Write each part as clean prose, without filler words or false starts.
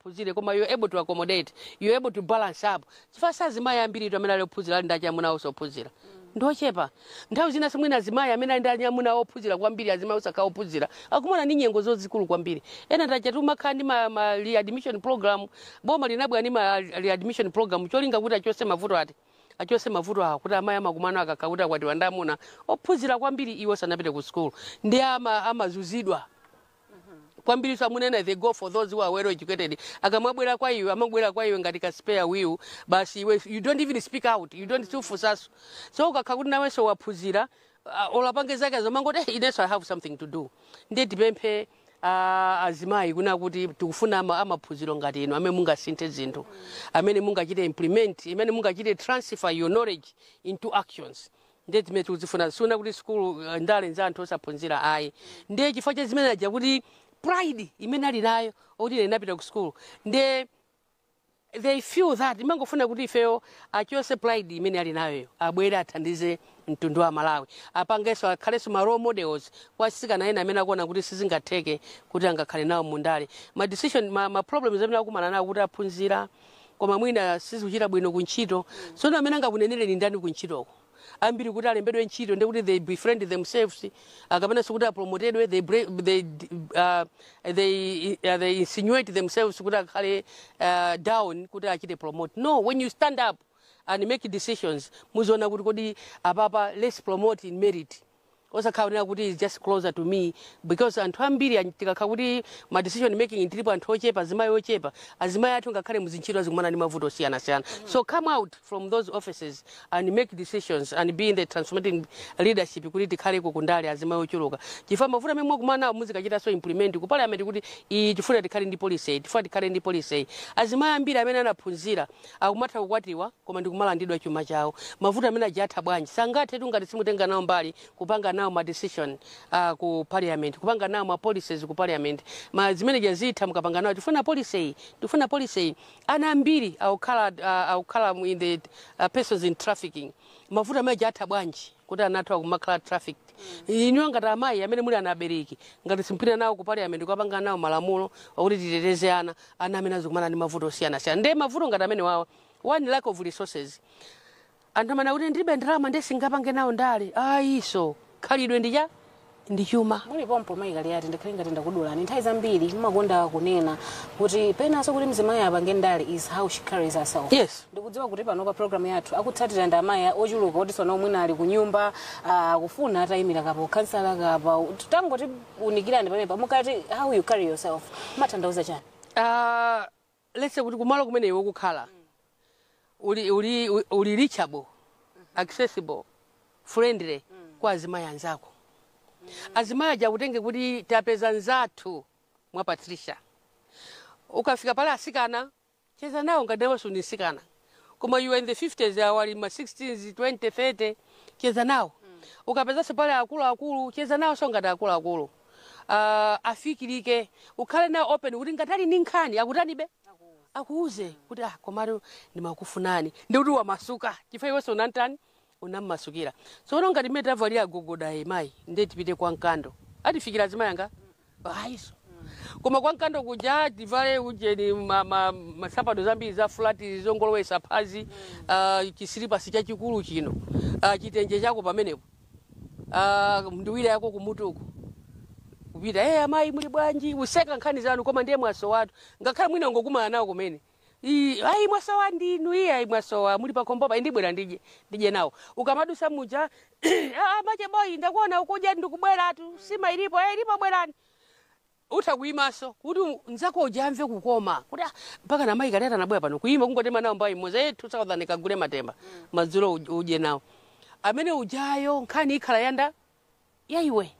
Phunzire, koma you're able to accommodate, you're able to balance up, chifukwa sa azimayi ambiri amene ali ophunzira ali ndi achamuna osaphunzira ndochepa. Nthawi zina simwina azimayi amene ali ndi anyamuna ophunzira kwambiri, azimayi osakhala ophunzira akumana ndi nyengo zozikulu kwambiri. Ena tacha timakhala ndi ma readmission program. Boma linabwera ndi ma readmission program cholinga kuti achose mavuto, ati achose mavuto awa kuti amayi amakumana akakhala kuti akwatiwa ndi amuna ophunzira kwambiri, iwo sanapite ku school, ndi amazuzidwa kwambiri. So amunena they go for those who are well educated. Akamabwera kwa iwe, amabwera kwa iwe ngati ka spare wheel basi. Iwe you don't even speak out, you don't sufusaso. So ukakhala kuti nawenso waphunzira, olapange zake zomangoti, "Eh, inenso I have something to do." Ndiye tipemphe azimayi kuna kuti tikufuna amaphunziro ngati inu amene mungasinthe zinthu, amene mungachite implement, amene mungachite transfer your knowledge into actions. Ndiye zimene tikuzifuna. Siuna kuti skulu ndale za anthu osaphunzira, ayi. Ndiye chifukwa cha zimene aja kuti pride imene ali nayo okuti ine ndinapita ku school, ndiye they feel that imangofuna kuti ifeyo achose pride imene ali nayoyo, abwere athandize mtundu wa Malawi, apangenso akhalenso ma role models kwa atsikana ena amene akuona kuti sizingatheke kuti angakhale nawo mundale. Ma decision, ma problems amene akumana nawo kuti aphunzira koma mwina sizikuchita bwino kuntchito. Tsono amene angakunenere ni ndani kuntchitoko? Ambiri kuti alembedwe ntchito ndi kuti they befriend themselves, akapenanso kuti apromotedwe, they insinuate themselves kuti akhale down kuti achite promote. No, when you stand up and make decisions, muziona kuti kodi apapa let's promote in merit, osakhala kuti is just closer to me, because anthu ambiri tikakhala kuti ma decision making tilipo anthu ochepa, azimayi ochepa, azimayi athu ngakhale muzintchito azikumana ndi mavuto osiyanasiyana. So come out from those offices and make decisions and be in the transformating leadership kuti tikhaleko kundale azimayi ochuluka, chifukwa mavuto amene mwakumana nawo muzikachitanso implement ku parliament kuti iyi tifuna tikhale ndi policy iyi, tifuna tikhale ndi policy iyi. Azimayi ambiri amene anaphunzira akumatha kukwatiwa koma ndikumalandidwa chuma chawo. Mavuto amene ajatha bwanji? Sangathe tu ngati simutenga nawo mbali kupanga nawo ma decision ku parliament, kupanga nawo ma policies ku parliament. Ma zimene jazitha mukapanga nawo, tifuna policy iyi, tifuna policy iyi. Ana ambiri akukhala in the persons in trafficking. Mavuto amene ajatha bwanji kuti ana athu akumakhala trafficked? Inuyo ngati amayi amene muli ana abereki, ngati simpita nawo ku parliament kukapanga nawo malamulo okuti titeteze ana, ana amene azikumana ndi mavuto osiyanasiyana. Ndiye mavuto ngati amene wawa, one, lack of resources. Anthu amene akuti ndilibe ndalama ndiye singapange nawo ndale, ayiso khalidwe ndicha ndi chuma. Mulipompo, mayi Kaliati, ndikhale ngati ndakudulani. Nthawi zambiri mumakonda kunena kuti penanso kuti mzimayi apange ndale is how she carries herself. Yes. Ndikudziwa kuti pano pa program yathu akutsatira ndi amayi ochuluka oti sono mwina ali ku nyumba, akufuna atayimira kapa ukhansala kapa. Tangoti unikirani pamenepa, mukati how you carry yourself matanthauza chani? Let's say kuti kumalo kumene iwe ukukhala uli reachable, accessible, friendly kwa azimayi anzako. Azimayi aja kutenge kuti tapeza nzathu mwa Patricia. Ukafika pale asikana, cheza nawo ngati nawenso ndi msikana, koma you are in the 50s, awali ma 16s, 20, 30, cheza nawo. Ukapezanso pale akuluakulu, cheza nawo so ngati akuluakulu, afikirike, ukhale nawo open kuti ngati ali ndi nkhani akutanibe, akuuze kuti, "Ah, komatu ndimakufunani." Ndikuti wamasuka chifukwa iwenso unantani, unammasukira. Tsono ngati mmene tavalira gogoda mayi, ndiye tipite kwa Mkando, atifikira azimayi anga ayiso, koma kwa Mkando kuja tivale ujeni masapato zambiri za flat zongolowesa phazi, chisilipasi chachikulu chino, chitenje chako pamenepo, nduwira yako kumutuku, kupita, "Hey, amayi, muli bwanji?" Useka nkhani zanu, koma ndiye mwaso watu ngakhale mwina ungokumana nawo kumene. Ayi, mwasowa ndinu. Iye, ayi, mwasowa, muli pakhombopa, ndibwera ndidye, ndidye nawo. Ukamadusa muja, "Ah, mache boy, ndakuona ukudya, ndikubweratu, sima ilipo." "Eh, ilipo, bwerani." Utha kuyimaso kuti nzako uja amve kukoma kuti, "Ah, mpaka na mayi Kaliati anabwera pano." Kuyima kungotema nawo mbayi imodzi, "Eh, 2000 kagule matemba madzulo udye nawo." Amene ujayo nkhani ikhala yanda yaiwe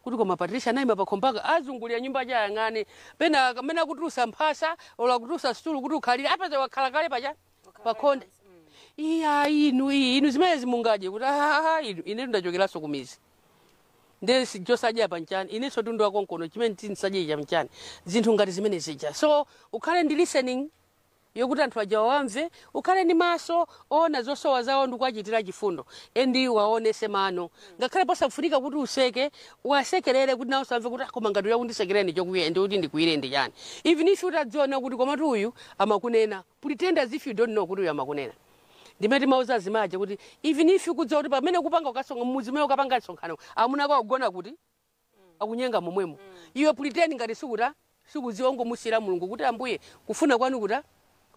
kuti koma Patricia anayima pakhombaka, azungulira nyumba chayang'ane pena kamene akutulusa mphasa ola akutulusa stulu kuti ukhalire, apeza wakhala kale pacha pakhonde. Iya, inu iyi, inu zimene zimungadye kuti, "Ah, inu, ine ndachokeranso kumizi, ndiye chosadya pa nchani? Inenso tundu wakonkono, chimene tinsadye cha mchani?" Zinthu ngati zimene zija. So ukhale ndi listening, Yokuti anthu aja wamve, ukhale ndi maso ona zosowa zawo ndikuachitira chifundo, and waonese mano, ngakhale posafunika kuti useke, wasekerere kuti nawo samve kuti, "Ah, koma ngati uya kundisekerera ndi chokwiya, ndi kuti ndikwire ndi chani?" Even if utadziona kuti komatu uyu amakunena, pretend as if you don't know kuti uyu amakunena. Ndimene timauza azimayi kuti even if ukudziwa kuti pamene kupanga ukasonga mudzi umene ukapanga msonkhano, amuna ako akugona kuti akunyenga momwemo, iwe pretend ngati sikuta sikudziwa, ungomusiyira Mulungu kuti, "Ambuye, kufuna kwanu kuta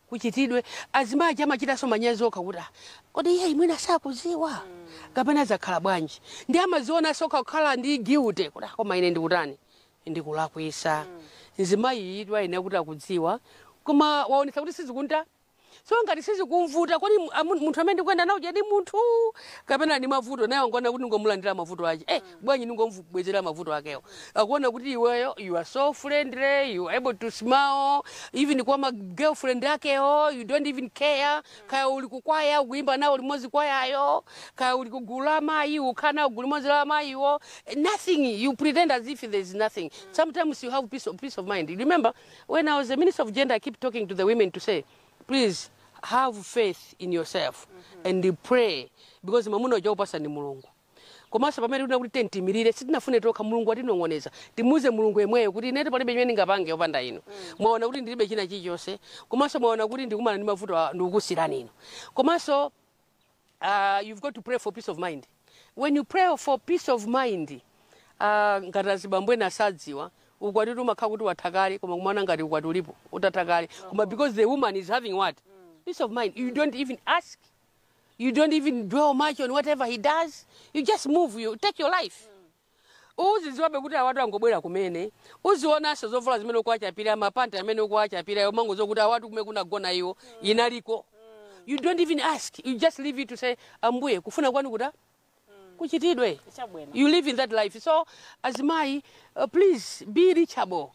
kuchitidwe." Azimayi amachitanso manyazi okha kuti, "Ah, kodi iye imwene sakuziwa kapena zakhala bwanji?" Ndi amazionanso okha kukhala ndi guilt kuti, "Ah, koma ine ndikutani, ndikulakwisa. Mzimayi itu ayenera kuti akudziwa, koma waonetsa kuti sizikunta." So ngati sizikumvuta, kodi munthu amene ndikuyenda nawo jadi munthu kapena ndi mavuto naye? Wangoona kuti ningomulandira mavuto ake, bwanji ningomubwezera mavuto akewo? Akuona kuti iweyo you are so friendly, you are able to smile even kwa ma girlfriend akewo, you don't even care kaya uli kukwaya ukuimba nawo limodzi kwayayo, kaya uli kugulu la amayi ukhala nawo gulu limodzi la amayiwo, nothing. You pretend as if there is nothing. Sometimes you have peace of mind. Remember when I was the Minister of Gender, I keep talking to the women to say, "Please have faith in yourself and pray," because mwamuna uja upasa ndi Mulungu. Komanso pamene tikuna kuti tentimirire, sitinafune tokha, Mulungu atinong'oneza. Timuze Mulungu yemweyo kuti inetu palibe chimene ndingapange opanda inu. Mwaona kuti ndilibe china chilichonse, komanso mwaona kuti ndikumana ndi mavuto, ndikukusirani inu. Komanso you've got to pray for peace of mind. When you pray for peace of mind, ngati azibambo ena asadziwa, ukwati umakhala kuti watha kale, koma kumaona ngati ukwati ulipo utatha kale, koma because the woman is having what? Peace of mind. You don't even ask, you don't even dwell much on whatever he does. You just move, you take your life. Uziziwabe kuti awatu angobwera kumene, uzionanso zovala zimene ukuwachapira, mapanta amene ukuwachapira, umangodziwa kuti awatu kumene kunagona iwo inaliko. You don't even ask, you just leave it to say, "Ambuye, kufuna kwanu kuta kuchitidwe." Chabwino. You live in that life. So azimayi, please be reachable.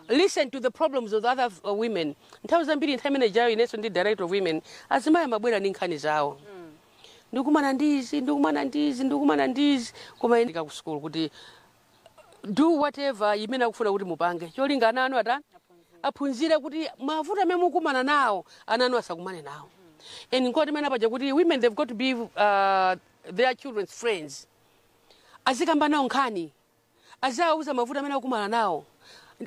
Listen to the problems of the other women. Nthawi zambiri, nthawi imene jayo inenso ndi director of women, azimayi amabwera ndi nkhani zawo: "Ndikumana ndizi, ndikumana ndizi, ndikumana ndizi." Koma ine ku school kuti do whatever imene akufuna kuti mupange, cholinga ana anu atani? Aphunzire, kuti mavuto amene mukumana nawo ana anu asakumane nawo. And nkoti imene apaja kuti women, they've got to be their children's friends. Azikamba nawo nkhani, azawauza mavuto amene akumana nawo,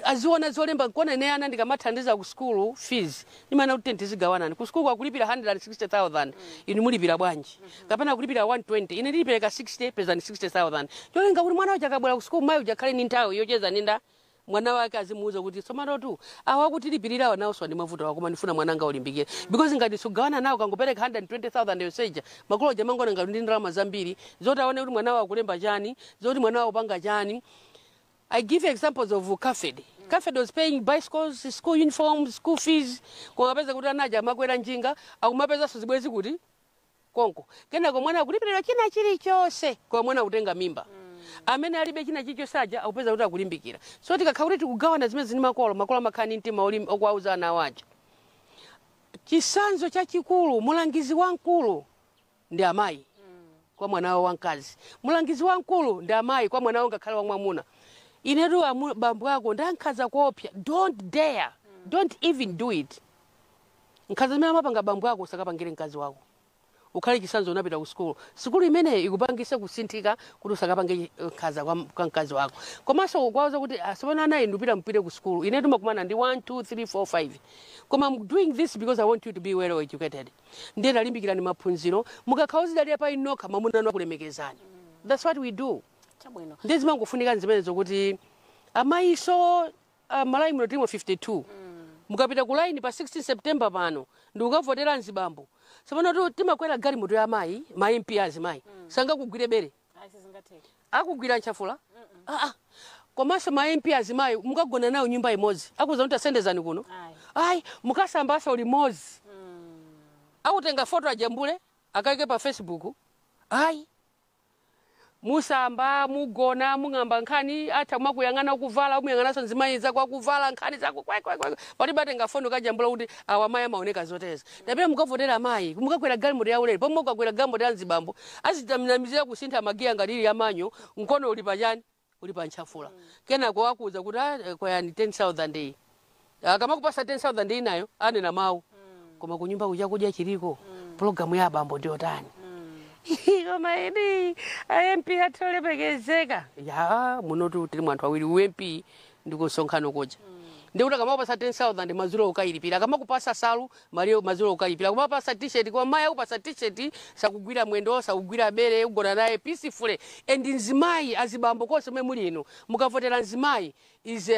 aziona zolemba. Nkona ine ana ndikamathandiza ku school fees, ndimana kuti tizigawanani. Ku school akulipira 160,000, inu mulipira bwanji? Kapena akulipira 120, ine ndilipereka 60, pezani 60,000. Cholinga kuti mwana uja akabwera ku school, mayi uja akhale ni nthawi yocheza ninda mwana wake, azimuuza kuti somatotu awa akutilipirira nawonso ndi mavuto awo, koma ndifuna mwananga ulimbikire. Because ngati sugawana nawo, kangopereka 120,000 yonseja, makolo aja mangona ngati ndi ndalama zambiri zoti aone kuti mwana wawo akulemba chani, zoti mwana wawo upanga chani. I give examples of CAFED. CAFED was paying bicycles, school uniforms, school fees. Koma peza kuti anaja amakwera njinga, akumapezanso zibwezi kuti konko. Kenako mwana akulipirira china chilichonse, koma mwana akutenga mimba. Amene alibe china chilichonse aja akupeza kuti akulimbikira. So tikakhala kuti tikugawana zimene zini makolo, makolo amakhala ndi mtima okuwauza ana awo aja. Chisanzo chachikulu, mulangizi wamkulu ndi amayi kwa mwana wawo wamkazi. Mulangizi wamkulu ndi amayi kwa mwana wawo ngakhale wamwamuna. "Inetu bambo ako ndankhaza kuopsa." Don't dare, don't even do it. Nkhanza zimene amapanga bambo ako usakapangire mkazi wako. Ukhale chisanzo. Unapita ku sukulu, sukulu imeneyo ikupangise kusinthika kuti usakapange nkhanza kwa mkazi wako. Komanso kuwauza kuti asopano anayi ndupita mpite ku sukulu, ine timakumana ndi 1 2 3 4 5, koma I'm doing this because I want you to be well educated. Ndiye talimbikirani maphunziro. Mukakhala uzidalira pa inu nokha, mwamuna anu akulemekezani. That's what we do. Chabwino. Ndiye zimangofunika zimenezo kuti amayiso, Malawi muno tilimo 52. Mukapita ku line pa 16 September pano ndikukavotera mzibambo, tsopano timakwera galimoto ya amayi, ma MP azimayi sangakugwire bere. Ayi, sizingatheke. Akugwira ntchafula? Ah, ah. Komanso ma MP azimayi mukagona nawo nyumba imodzi, akuza kuti asendezani kuno? Ayi. Ayi. Mukasambasa limodzi, akutenga foto ajambule akaike pa Facebook? Ayi. Musamba, mugona, mung'amba nkhani, atha kumakuyang'ana ukuvala, umuyang'ananso mzimayi zako akuvala, nkhani zako kwekwekwekwe, palibe atenga foni kajambula kuti awa amayi amaoneka zoteza. Tapita mukavotera amayi, mukakwera galimoto ya ulere. Pomwe mukakwera galimoto ya mzibambo, azitamnamizira kusintha magiya ngati ili yamanyo, mkono uli pachani? Uli pa ntchafula. Kenako akuuza kuti, "Ah, kwayani 10,000 iyi." Akamakupasa 10,000 inayo, anena mawu. Koma kunyumba kuchakudya chiliko? Pulogalamu ya abambo ndiyotani? Koma edi MP athu olemekezeka ya munotu tili mwanthu awiri, uMP ndi kusonkhano kuja. Ndikuti akamapasa 10,000 madzulo ukayilipira, akamakupasa salu mariyo madzulo ukayilipira, akamapasa T-shirt, kwa mayi akupasa T-shirt, sakugwira mwendo, sakugwira bere, ugona naye peacefully. And mzimayi, azibambo konse mwe muli inu, mukavotera mzimayi is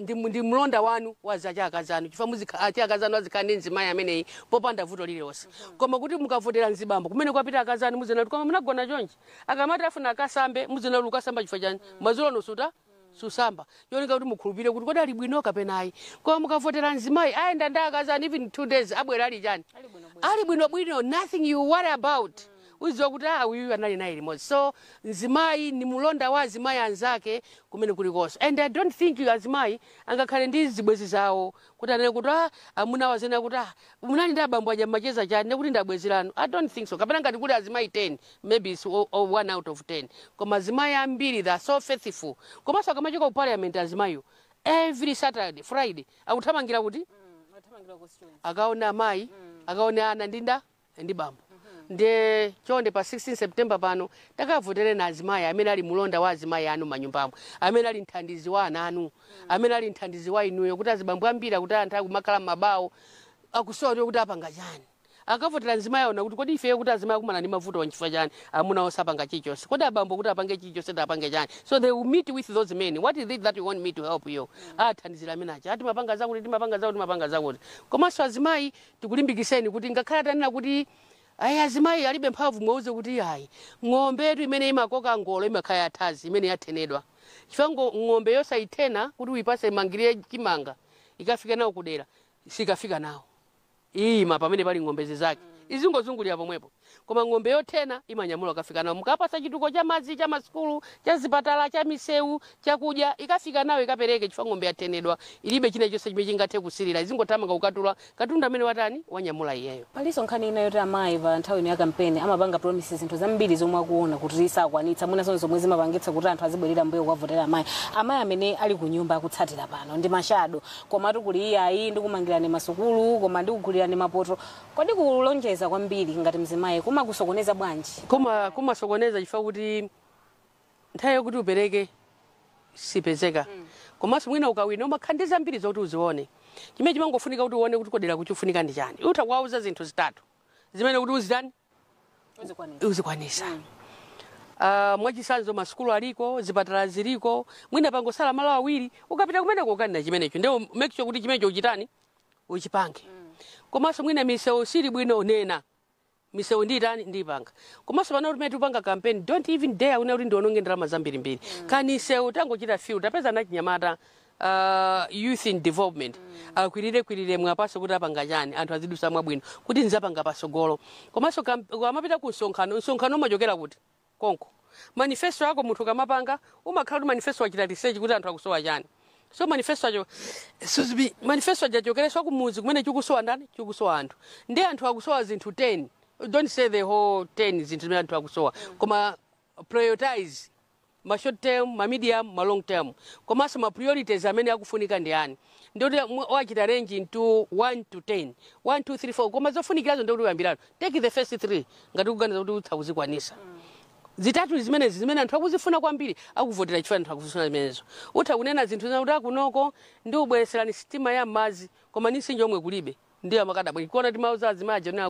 ndi mlonda wanu wa zachaka zanu, chifukwa achaka zanu azikhala ndi mzimayi ameneyi popanda vuto lililonse. Koma kuti mukavotera mzibambo, kumene kwapita akazanu muzena kuti koma munagona chonchi, akamati afuna akasambe muzena kuti ukasamba chifukwa chani? Madzulo nusuta susamba yolinga kuti mukhulupirire kuti kodi ali bwino kapena ayi. Koma mukavotera mzimayi, ayenda ndi akazanu even 2 days, abwera ali chani? Ali bwinobwino, nothing you worry about. Uziwa kuti ah, uyu anali naye limodzi. So mzimayi ni mulonda wa azimayi anzake kumene kulikonso. And I don't think azimayi angakhale ndi zibwezi zawo kuti anene kuti ah, amuna wazena kuti ah, munali ndi abambo aja mmacheza chani, nekuti ndabwezeranu. I don't think so. Kapena ngati kuli azimayi 10, maybe it's one out of 10. Koma azimayi ambiri, they are so faithful. Komanso akamachoka ku parliament azimayiwo, every Saturday, Friday akuthamangira kuti akaone amayi, akaone ana ndinda ndi bambo. Ndiye chonde, pa 16 September pano takavotere na azimayi amene ali mulonda wa azimayi anu manyumbamo, amene ali mthandizi wa ana anu, amene ali mthandizi wa inuyo, kuti azibambo ambiri akuti anthu akumakhala m'mabawo akusowa kuti apanga chani. Akavotera mzimayi, aona kuti kodi ifeyo kuti azimayi akumana ndi mavuto nchifukwa chani? Amuna osapanga chilichonse. Kodi abambo kuti apange chilichonse apange chani? So they will meet with those men. "What is it that you want me to help you?" Athandizira amene aja ati mapanga zakuti, timapanga zakuti, timapanga zakuti. Komanso azimayi tikulimbikiseni kuti ngakhale atanena kuti ayi, azimayi alibe mphamvu, mwauze kuti ayi, ng'ombe yetu imene imakoka ngolo imakhala yathazi imene yathenedwa, chifukwa ng'ombe yosayithena kuti uyipase mangirire chimanga ikafika nawo kudera sikafika nawo, ima pamene pali ng'ombe zake izingozungulira pomwepo. Koma ng'ombe yothena imanyamula kafika nawo. Mukapasa chituko cha madzi, cha masukulu, cha zipatala, cha misewu, chakudya, ikafika nawo ikapereke, chifukwa ng'ombe yathenedwa, ilibe china chonse chimene chingathe kusilira, izingothamanga kukatula katundu amene watani wanyamula iyeyo. Palinso nkhani ina yoti amayi pa nthawi ino ya kampeni amapanga promises zinthu zambiri zomwe akuona kuti sakwanitsa, mwina zomwe zimapangitsa kuti anthu azibwerera mbuyo kukavotera amayi. Amayi amene ali ku nyumba akutsatira pano ndi mashado, komatu kuli iyayi, ndikumangirani masukulu, koma ndikugulirani mapoto. Kodi kulonjeza kwambiri ngati mzimayi kumakusokoneza bwanji? Kuma kumasokoneza chifukwa kuti nthawi yokuti upereke sipezeka. Komanso mwina ukawina umakhala ndi zambiri zokuti uzione, chimene chimangofunika kuti uone kuti kodera kuchifunika ndi chani. Utha kuwauza zinthu zitatu zimene kuti uzitani? Uzikwanitsa. Uzikwanisa. Mwachisanzo, masukulu aliko, zipatala ziliko, mwina pangosala malo awiri. Ukapita kumeneko ukanena chimenecho, ndiwo make sure kuti chimenecho uchitani, uchipange. Komanso mwina misewu sili bwino, unena misewu nditani, ndipanga. Komanso pano timene tikupanga campaign, don't even dare une kuti ndiononge ndalama zambirimbiri. Kani sewu tangochita fill, tapeza na chinyamata, youth in development, akwirire kwirire mwapaso kuti apanga chani, anthu azidusa mwabwino kuti nzapanga pasogolo. Komanso amapita ku msonkhano, msonkhano umachokera kuti konko manifesto yako munthu ukamapanga umakhala kuti manifesto wachita research kuti anthu akusowa chani. So manifesto acho, excuse me, manifesto ajachokereswa kumuzi kumene chikusowa ndani, chikusowa anthu. Ndi anthu akusowa zinthu 10, don't say the whole 10 zinthu zimene anthu akusowa, koma prioritize ma short term, ma medium, ma long term, komanso ma priorities amene akufunika ndi ani. Ndikuti wachita range into 1 to 10, 1 2 3 4, koma zofunikirazo ndikuti uyambirano take the first 3 ngati kuganiza kuti utha kuzikwanisa. Zitatu zimenezi zimene anthu akuzifuna kwambiri, akuvotera chifukwa anthu akuzifuna zimenezo. Utha kunena zinthu zina kuti akunoko ndi ubwereserani sitima ya madzi, koma ni mtsinje omwe kulibe, ndiyo amakadabwa kuona timauza azimayi aja.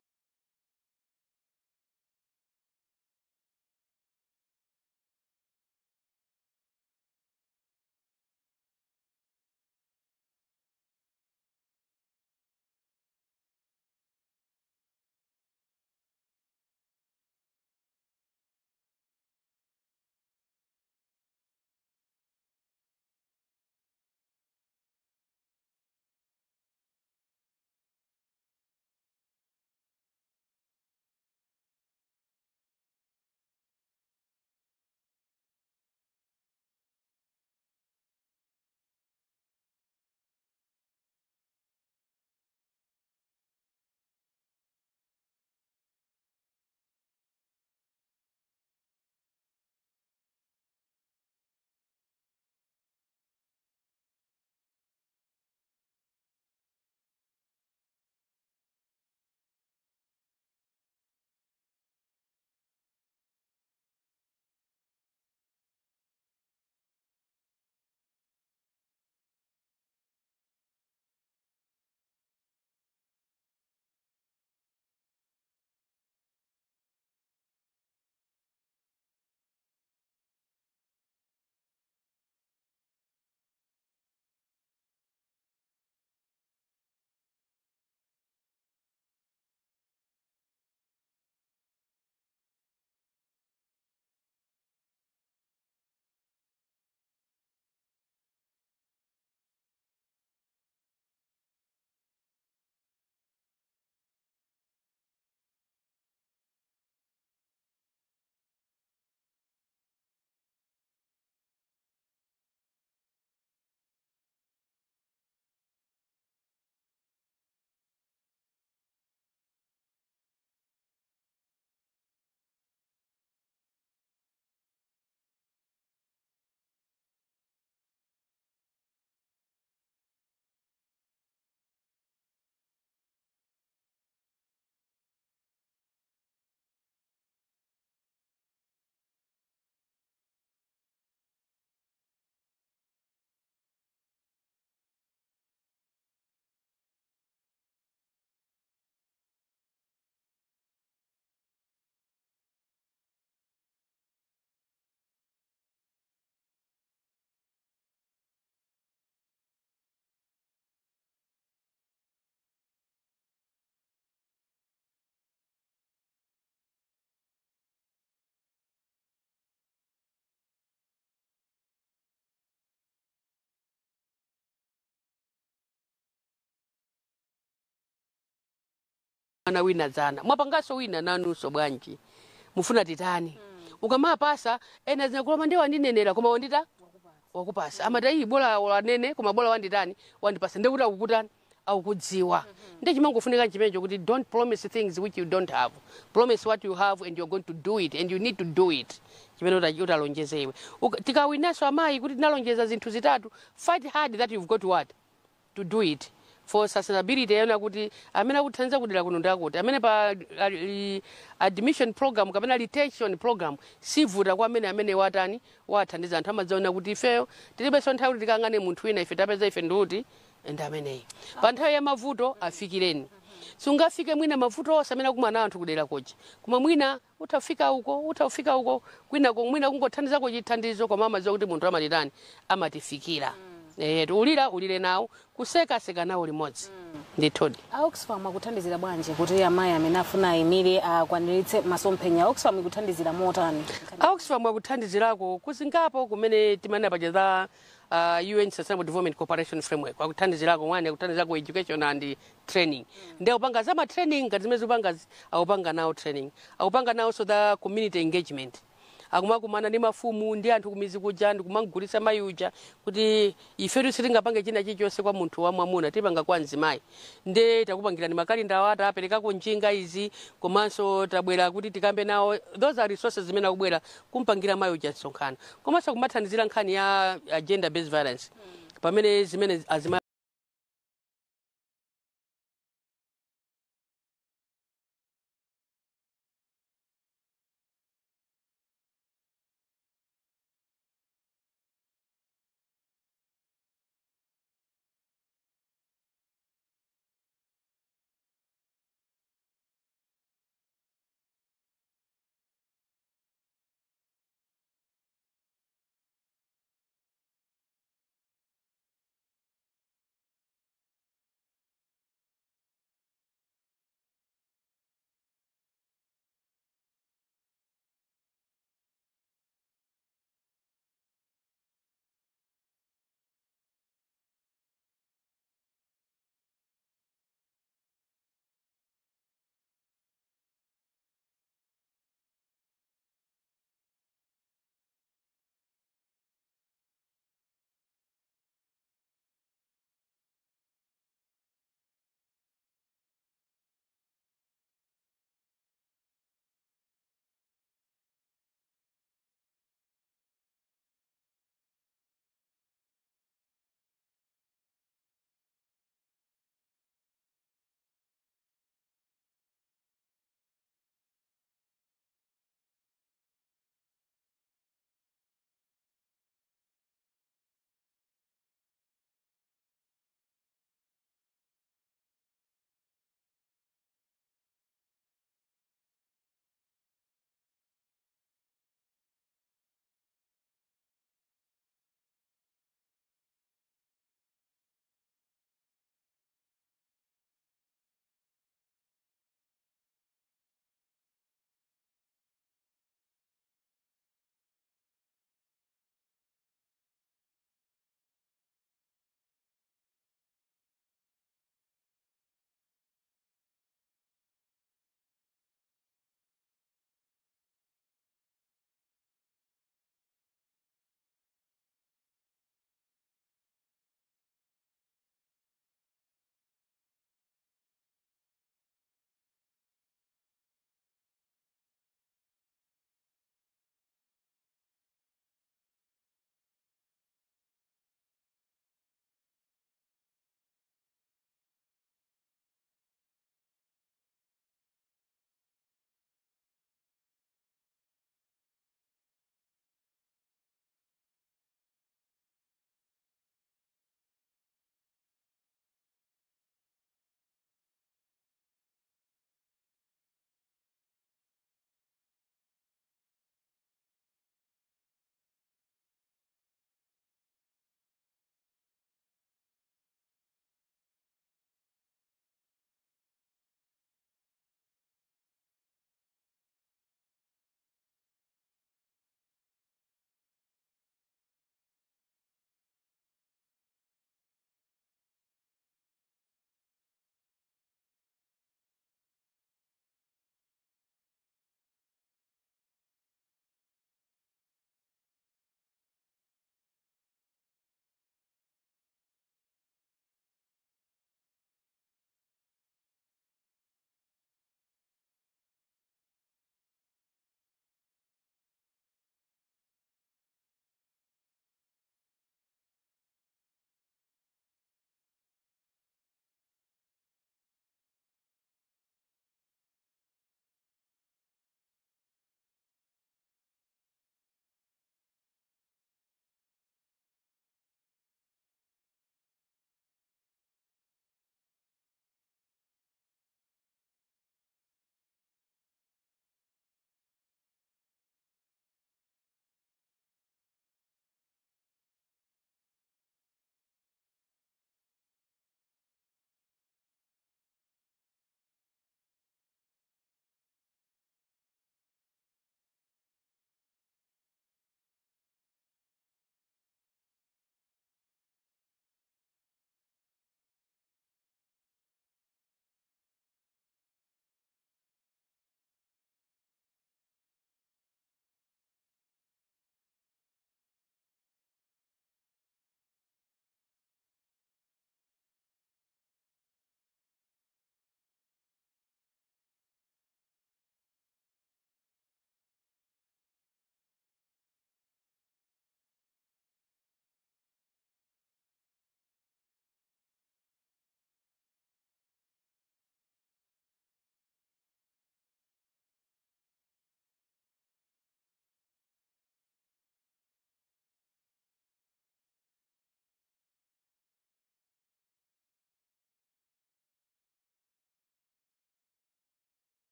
Mwana wina dzana mwapanganso wina nanunso, bwanji mufuna titani? Ukamapasa ena zinakuloma ndiwo wandinenera, koma wandita wakupasa amati ayi, bola wanene, koma bola wanditani, wandipasa, ndekuti akukutani, akukudziwa. Ndi chimangofunika chimenecho kuti don't promise things which you don't have. Promise what you have and you're going to do it, and you need to do it chimene utalonjeze iwe. Tikawinanso amayi kuti tinalonjeza zinthu zitatu, fight hard that you've got what to do it for sustainability, yona kuti amene akuthandiza kudera kuno ndakuti amene pa admission program kapena retention program sivuta kwa amene watani, wathandiza. Anthu amadziona kuti ifeyo tilibenso nthawi kuti tikang'ane munthu wina, ife tapeza ife ndiuti ndi ameneyi. Pa nthawi ya mavuto afikireni. Sungafike mwina mavuto onse amene akumana anthu kudera koja, koma mwina utafika uko, utafika uko kwinako, mwina kungothandizako chithandizo, koma amadziwa kuti munthu amatitani, amatifikira. Ulira ulire nawo, kuseka seka nawo limodzi, ndithudi. A Oxfam akuthandizira bwanji kuti amayi amene afuna ayimire akwaniritse masomphenya? Oxfam ikuthandizira motani? Oxfam akuthandizirako kuzingapo kumene timanena paja za UN Sustainable Development Cooperation Framework. Akuthandizirako one, akuthandizirako education and training. Ndi akupanga za ma training ngati zimene zikupanga, akupanga nawo training, akupanga nawonso the community engagement, akumakumana ndi mafumu ndi anthu kumizi kuja ndikumagulitsa mayi uja kuti ifetu sitingapange china chilichonse kwa munthu wa mwamuna, tipanga kwa mzimayi. Nde takupangirani makalinda awo, ataperekako njinga izi, komanso tabwera kuti tikambe nawo. Those are resources zimene akubwera kumpangira mayi uja msonkhano, komanso kumathandizira nkhani ya gender based violence pamene zimene azimayi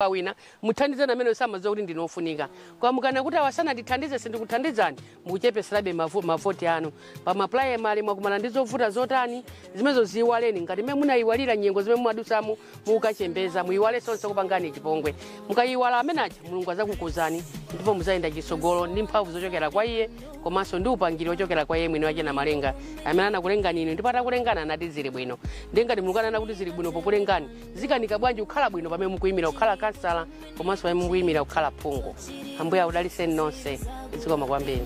Wina muthandizeni amene samadziwa kuti ndinofunika. Koma mukana kuti awasanandithandize, sindikuthandizani, mukuchepeserabe mavoti anu. Pa maprimary mwakumana ndi zovuta zotani, zimenezo ziyiwaleni ngati mmene munayiwalira nyengo zimene mumadusamo mukachembeza. Muyiwale sonse kupangani chipongwe. Mukayiwala amenaja, Mulungu azakukuzani ndipo muzayenda chitsogolo ndi mphamvu zochokera kwa iye, komanso ndi upangiri wochokera kwa iye mwini wake na malenga amene anakulengani inu. Ndipo atakulengani anati zili bwino. Ndi ngati Mulungu anena kuti zili bwino pokulengani, zikanika bwanji kukhala bwino pamene mukuyimira kukhala kansala komanso pamene mukuyimira kukhala phungu? Ambuye akudaliseni nonse. Zikoma kwambiri.